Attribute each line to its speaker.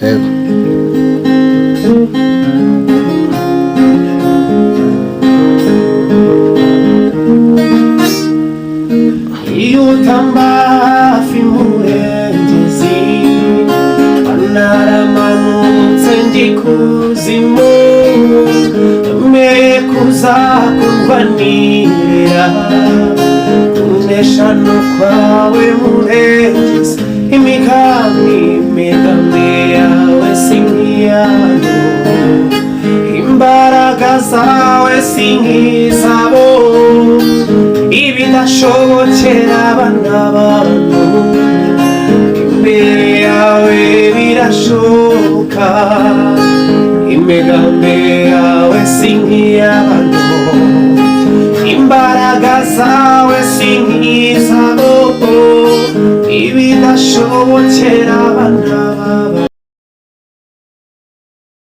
Speaker 1: Yego.
Speaker 2: Iyo utamba hafi murengezi, naramanutse njya ikuzimu, meye kuzakurwanirira. Kunesha no kwawe murengezi, imigambi imigambi yawe si nk'iyayo, imbaraga zawe si nk'izabo, ibidashobokera abana b'abantu imbere yawe birashoboka. Imigambi yawe si nk'iy'abantu, imbaraga zawe si nk'izabo, ibidashobokera